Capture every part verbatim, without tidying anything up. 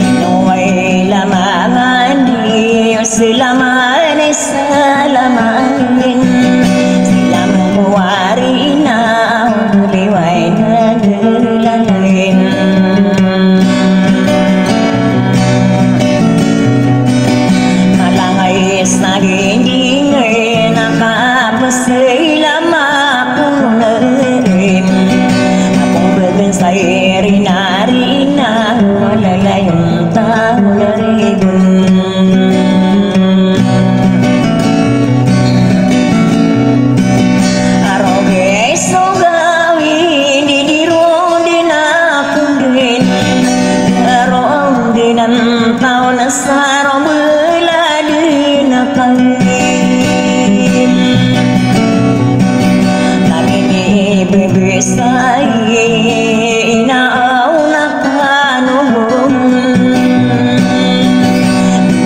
Ino ay lamangan di selaman, selaman, selaman ko ari na liway na dalain. Malangay sa gindingay na kapasay lama ko na rin. Akong bagan sa irina-rina, malalayon ta na rigon. Arogay so gawin, di di ron di na kundin. Aron di nan taw na sa ron bela di na kami. Kami ni bebesay, inaw na Kano mo.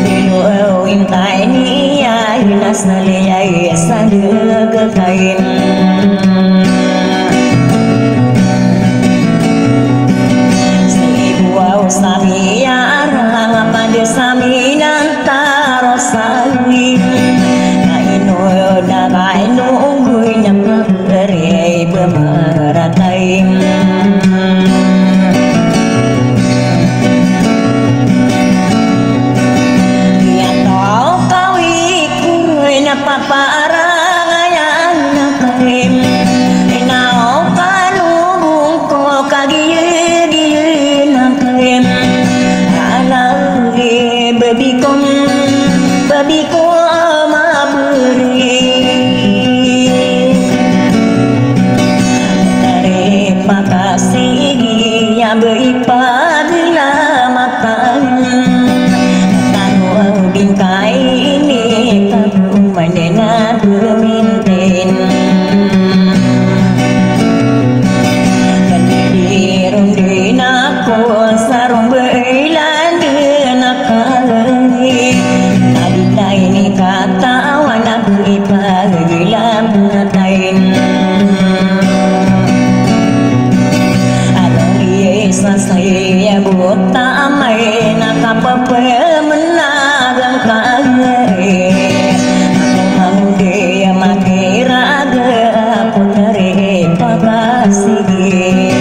Bilo intay niya, inasal iya sa degekain. Sa ibuaw sa miyarang, pande sa minantaro sa wi. Kaino na kaino, unggoy na Ri bamaratay. Iyataw ka wi ko ri na paparangayan a karim. Inaw ka lubong ko kagiyagiyan a karim. Alagi babi ko, babi ko maberi. Taripakasigi a ba ipagilamatan. Tano a bingkai ini, tano manena bemintin. Kandiron din ako sa rombailan din a kali. Tadi tayo ni katawan a Ipagila matayin. Ano iya isa saya buta amay na kapapamenagan ka. Ako mangudi a makiraga ako tari pakasigi.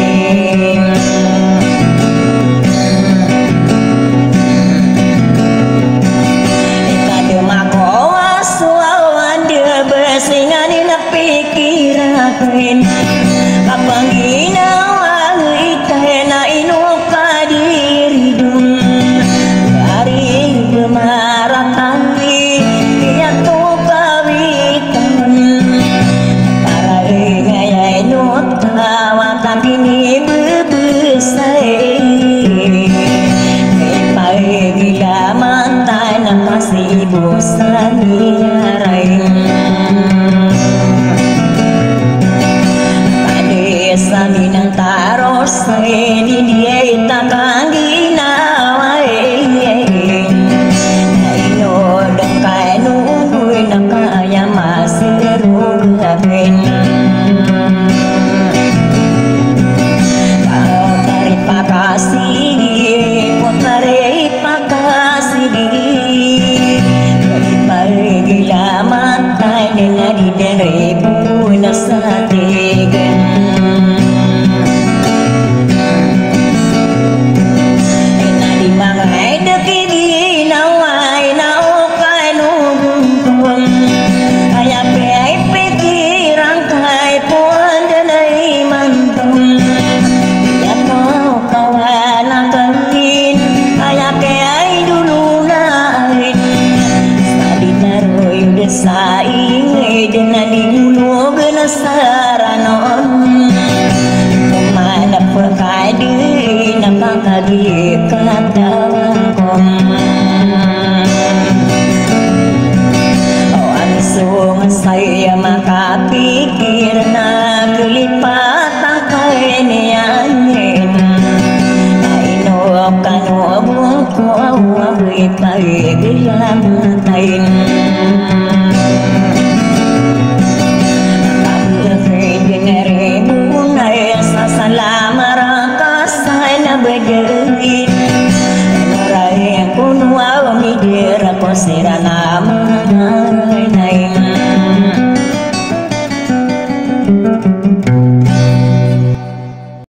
Ikadem ako a so awan di besingan ina pikir aken. Kapanginawa ita na ino kadiridon. Ari bemarakan di iyato kawitan. Para ingaya ino tawa kami ni bebesay. Ipagila mata na kasi Ibo sa miyaray. Padi sa minantaro sa ini di ay takang ginawa, eh. Na ino dang kaya nunggu na kaya masirog na rin. Kaya taripakasigi, kaya taripakasigi. Kaya ipagila mata na di dere puna sa tigan. Ina di mangay da kibinawa, ina o kanugungkong. Kaya pe ay pikiran kay pon da na imantung. Iya to kawana